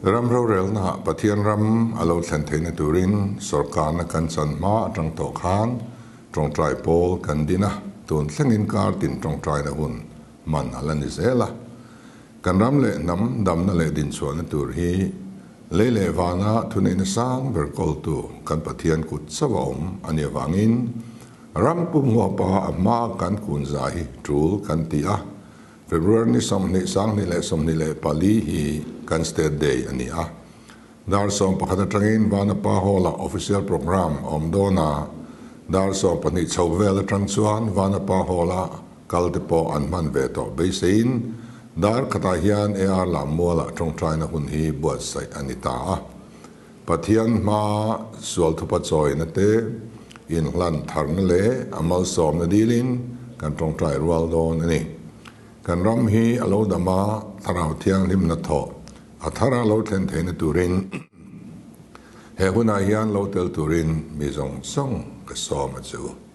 Ram rorelnaah Pathian ram a lo thlen theihna turin sawrkarna kan chan hma atang tawh khan tawngtai pawl kan din a, tun thlengin kar tin tawngtaina hun hman a la ni zel a. Kan ram leh hnam damna leh dinchhuahna tur hi lei leh vana thuneihna sang ber kawltu kan Pathian kut chauh a awm a nih avangin ram pum huapa a hma kan kun za hi tul kan ti a. February ni 20, 2024 hi kan State Day a ni a. Dar 11 atangin Vanapa Hall-ah official programme a awm dawn a, dar 12 chho vel atang chuan Vanapa Hall-a kal te pawh an hman ve tawh beiseiin dar khatah hian AR Lammualah tawngtaina hun hi buatsaih a ni ta a. Pathian hma sual thupa chawina te, inhlan tharna leh a malsawmna dilin kan tawngtai rual dawn a ni. Kan ram hi a lo dam a, Thlarau Thianghlimna thawh a thar a lo thlen theihna turin he hunah hian lo tel turin mi zawng zawng ka sawm a chu.